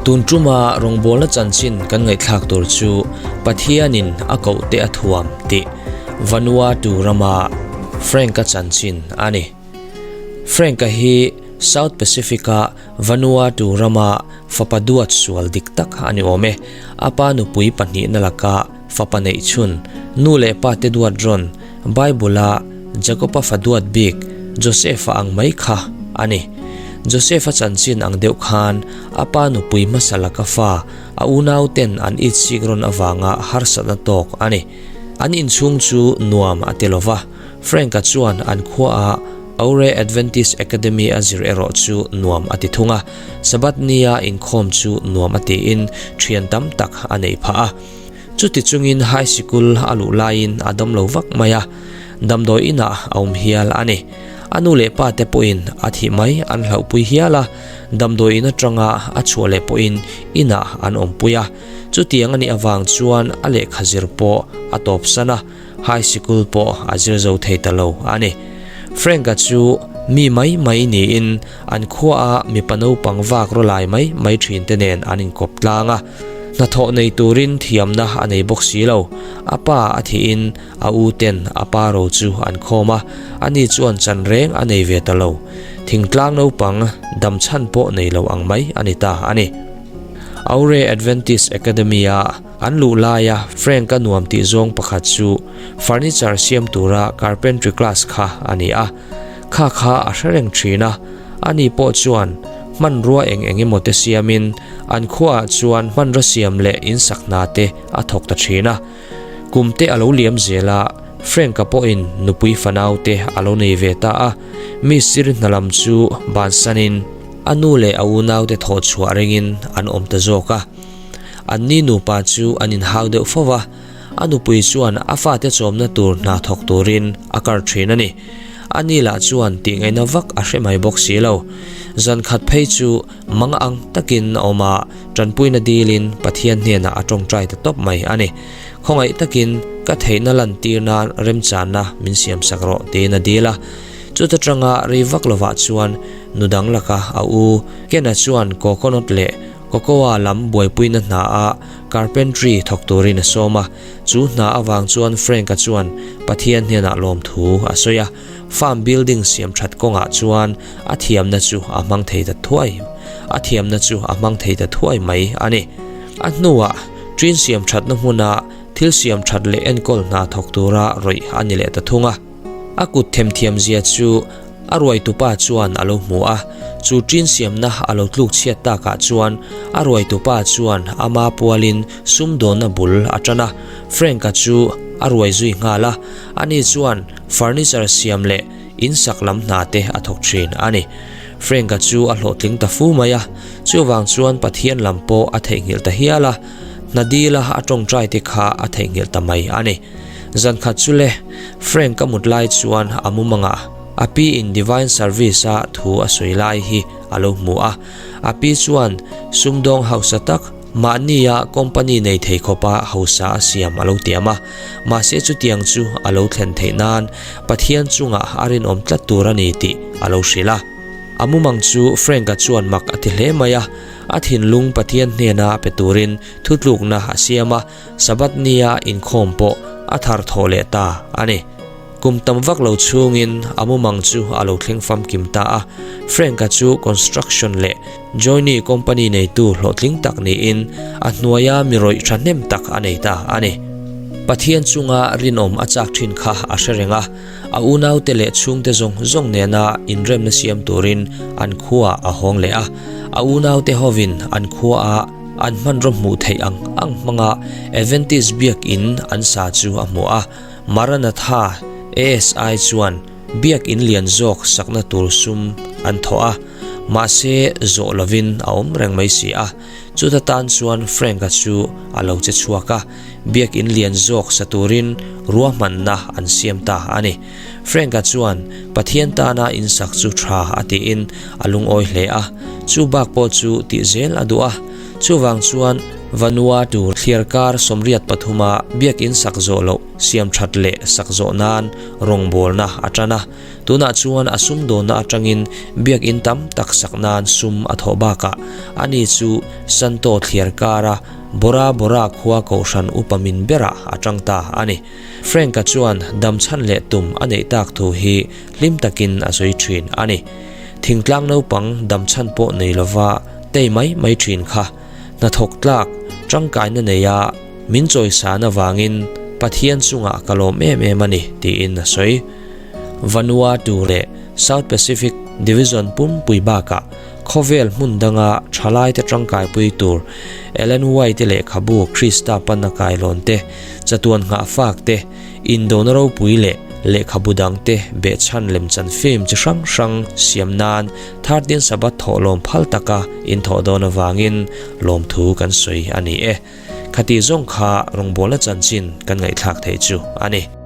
Tun tuma rawngbawlna chanchin kan ngaihthlak tur chu Pathianin a kohte a thuam tih Vanuatu rama Frank-a chanchin a ni. Frank-a hi South Pacific-a Vanuatu rama fapa duat sual dik tak a ni awm e. A pa nupui pahnihna laka fapa neih chhun, nu leh pa te duat rawn, Bible-a Jakob-a fa duat bik Joseph-a ang mai kha a ni. Joseph-a chanchin ang deuh khan a pa nupui hmasa laka fa a unau ten an itsik rawn avanga harsatna tawk a ni. An inchhung chu nuam a ti lo va, Frank-a chuan an khuaah Aure Adventist Academy a zir erawh chu nuam a ti thung a, Sabbath nia inkhawm chu nuam a tiin thian tam tak a neih phah a. Chuti chungin high sikul a luh laiin a dam lo vak mai a, damdawi inah a awm hial a ni. A nu leh pa te pawhin a thih mai an hlauhpui hial a, damdawi in atanga a chhuah leh pawhin inah an awmpui a. Chutiang a nih avang chuan a lehkha zir pawh a tawpsan a, high sikul pawh a zir zo thei ta lo a ni. Frank-a chu mi mai mai niin an khuaah mipa naupang vak rawlai mai mai thin te nen an inkawp tlang a, hnathawh nei turin thiamna a nei bawk si lo. A pa a thihin a u ten a pa ro chu an khawm a, ani chuan chan reng a nei ve ta lo. Thingtlang naupang dam chhan pawh nei lo ang mai a ni ta a ni. Aure Adventist Academy-a An luh laia Frank-a nuam tih zawng pakhat chu furniture siam tura carpentry class kha a ni a, kha kha a hre reng thin a, ani pawh chuan hmanrua eng eng emaw te siamin an khuaah chuan hmanraw siam leh insak hna te a thawk ta thin a. Kum te a lo liam zel a, Frank-a pawhin nupui fanau te a lo nei ve ta a, mistiri hna lam chu bansanin a nu leh a unaute thawh chhuah ringin an awm ta zawk a. Anni nupa chu an inhau deuh fo va, a nupui chuan a fate chawmna tur hna thawk turin a kar thin a ni. Ani lah chuan tih ngaihna vak a hre mai bawk si lo. Zan khat phei chu mang ang takin a awm a, tanpuina dilin Pathian hnenah a tawngtai ta tawp mai a ni. Khawngaih takin ka theihna lantir nan remchanna min siamsak rawh tiin a dil a. Chuta tanga rei vak lovah chuan nu dang laka a u Ken-a chuan coconut leh Cocoa lam buaipuina hna a carpentry thawk turin a sawm a, chu hna avang chuan Frank-a chuan Pathian hnenah lawmthu a sawi a, farm building siam that kawngah chuan a thiamna chu a hmang thei ta thuai a thiamna chu a hmang thei ta thuai mai a ni. A hnuah ṭin siam thatna hmuna thil siam that leh enkawl hna thawk tura rawih a ni leh ta thung a. A kut themthiam zia chu a ruaitupa chuan a lo hmu a, chu ṭin siamna a lo tluk chhiat takah chuan a ruaitupa chuan ama pualin sumdawnna bul a ṭan a, Frank-a chu a ruai zui nghal a, ani chuan furniture siam leh in sak lam hna te a thawk ṭhin a ni. Frank-a chu a hlawhtling ta fu mai a, chuvang chuan Pathian lam pawh a theihnghilh ta hial a, hna dila a ṭawngṭai te kha a theihnghilh ta mai a ni. Zan khat chu le, Frank ka mut lai chuan a mumangah a pi in Divine Service a thu a sawi lai hi a lo hmu a. A pi chuan sumdawng hausa tak, mahnia company nei thei khawpa hausa a siam a lo tiam a. Mahse chutiang chu a lo thlen theih nan Pathian chungah a rinawm tlat tur a ni tih a lo hrilh a. A mumang chu Frank-a chuan mak a ti hle mai a, a thinlung Pathian hnena pe turin thutlukna a siam a. Sabbath nia inkhawm pawh a thar thawh leh ta a ni. Kum tam vak lo chhungin a mumang chu a lo thleng famkim ta a, Frank-a chu construction leh joinery company neitu hlawhtling tak niin a hnuaia mi rawih thahnem tak a nei ta a ni. Pathian chunga rinawm a chak thin kha a hre reng a, a unaute leh chhungte zawng zawng nena inremna siam turin an khuaah a hawng leh a, a unaute hovin an khuaah An hmanraw hmuh theih ang ang hmanga Adventist biakinn an sa chu a hmu a, Maranatha ASI chuan biakinn lian zawk sakna tur sum an thawh a, mahse zawh lovin a awm reng mai si a. Chuta tan chuan Frank-a chu a lo che chhuak a, biakinn lian zawk sa turin ruahmanna an siam ta a ni. Frank-a chuan Pathian tana insak chu tha a tiin a lungawi hle a, chu bak pawh chu tih zel a duh a. Chuvang chuan Vanuatu thliarkar 83 a biakin sak zawh loh siam that leh sak zawh nan rawngbawlna a tan a. Tunah chuan a sumdawnna atangin biakin tam tak sak nan sum a thawh bakah ani chu Santo thliarkara Bora Bora khua kohhran upa min berah a tang ta a ni. Frank-a chuan damchhan leh tum a neih tak thu hi hlim takin a sawi thin a ni. Thingtlang naupang damchhan pawh nei lova tei mai mai thin kha hnathawk tlak tangkaina neia min chawisan avangin Pathian chungah ka lawm em em a ni tiin a sawi. Vanuatu leh South Pacific Division pumpui bakah khawvel hmun danga thalaite tangkaipui tur Ellen White lehkhabu Krista panna kailawn te, chatuan nghahfak te, Indona ropui leh lehkhabu dangte behchhan lemchan film chi hrang hrang siam nan Thirteen Sabbath thawhlawm phal taka inthawh dawn avangin lawmthu kan sawi a ni e. Khati zawng kha rawngbawlna chanchin kan ngaihthlak theih chu a ni.